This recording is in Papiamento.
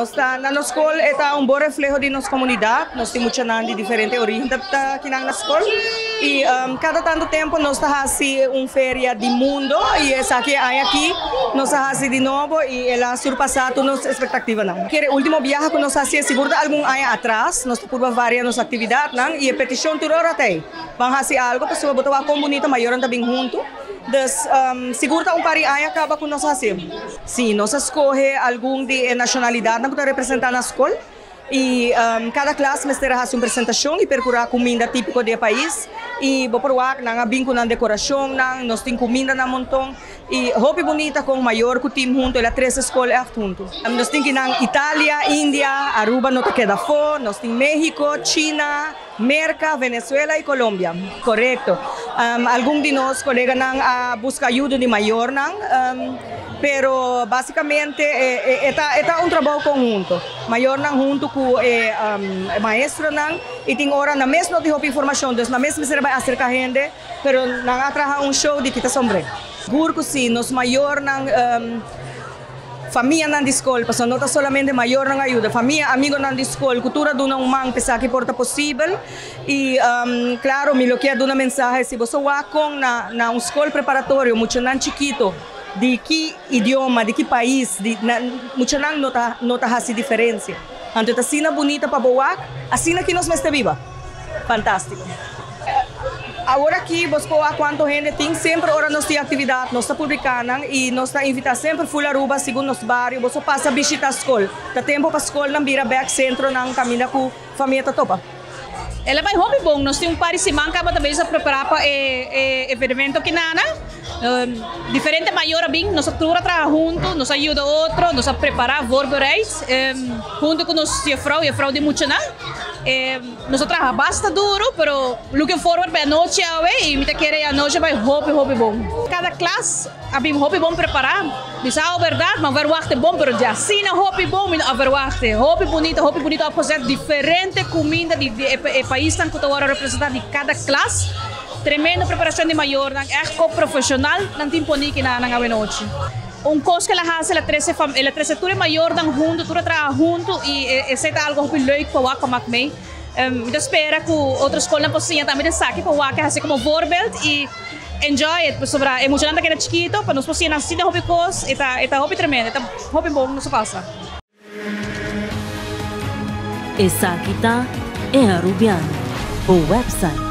Nos ta na nos skol e ta un bon refleho di nos komunidat. Nos tin muchanan di diferente origen ta ta kinan na skol i kada tantu tempu nos ta hasi un feria di mundo i esaki e aña aki nos a hasi di nobo i el a surpasá tur nos espektativanan. Kere ultimo biaha ku nos hasié sigur ta algun aña atras. Nos ta purba varia nos aktividatnan i e petishon tur ora ta ei, ban hasi algu pasobra bo ta wak kon bunita mayornan ta bin huntu. Dus sigur ta un par di aña kaba ku nos a hasi. Sí, nos a skohe algun di e nashonalidatnan ku ta representá na skol i kada klas mester a hasi un presentashon i perkurá kuminda típiko di e pais. I bo por wak nan a bin ku nan dekorashonnan, nos tin kuminda nan monton i hopi bunita kon mayor ku tim huntu el a trese skol ègt huntu. Nos tin kinan Italia, India, Aruba no ta keda afó, nos tin México, China, Merka, Venezuela i Colombia. Korekto. Algun di nos koleganan a buska ayudo di mayornan, pero basikamente e ta e ta un trabou konhunto. Mayornan huntu ku e maestronan i tin ora nan mes no tin hopi informashon, dus nan mes mester a bai aserka hende, pero nan a traha un show di kita sombré. Sigur ku si, nos mayornan. Famianan di skol, pasobra no ta solamente mayornan a yuda, famia, amigonan di skol ku tur a duna un man p'esaki por ta posibel. I klaro mi lo kier duna mensahe, si boso wak kon na na un skol preparatorio muchanan chikito di ki idioma, di ki pais, di na muchanan no ta no ta hasi diferensia. Anto e ta asina bunita pa bo wak, asina ki nos mester biba. Fantástiko. Awor aki bos por wak cuanto hende tin. Semper ora nos tin actividad nos ta publica nan y nos ta invita semper full Aruba segun nos bario. Boso pasa bishita scol. Ta tempo pa scolnan bira bek centronan caminda cu famia ta topa. El a bai hopi bon. Nos tin un par di siman caba ta bezig prepara pa e evenemento kinana. Diferente mayor a bin, nos a tur a traha hunto, nos a yuda otro, nos a prepara, voorbereid, hunto cu nos juffrouw, juffrouw di muchanan. Nos a traha basta duro, pero looking forward pa e anochi awe y mi ta kere e anochi a bai hopi hopi bon. Cada klas a bin hopi bon prepara. Mi sa awe berdad, mi a verwachtte bon, pero di asina hopi bon mi no a verwachtte. Hopi bunita, hopi bunita opgezet, diferente cuminda di e paisnan cu ta worde representa di cada klas. Tremendo preparacion di mayornan, echt ko profesional nan tin poni kina nan awe nochi. Un kos ku el a hasi, el a trese fam, el a trese tur e mayornan huntu, tur a traha huntu i esei ta algu hopi leuk pa wak pa mak mei. Mi ta spera ku otro skolnan por siña tambe den esaki pa wak e hasi komo voorbeeld i enjoy it pasobra e muchanan ta keda chikito pa nos por siña nan asina hopi kos e ta e ta hopi tremendo, e ta hopi bon nos a pasa. Esaki ta E Arubiano, bo website.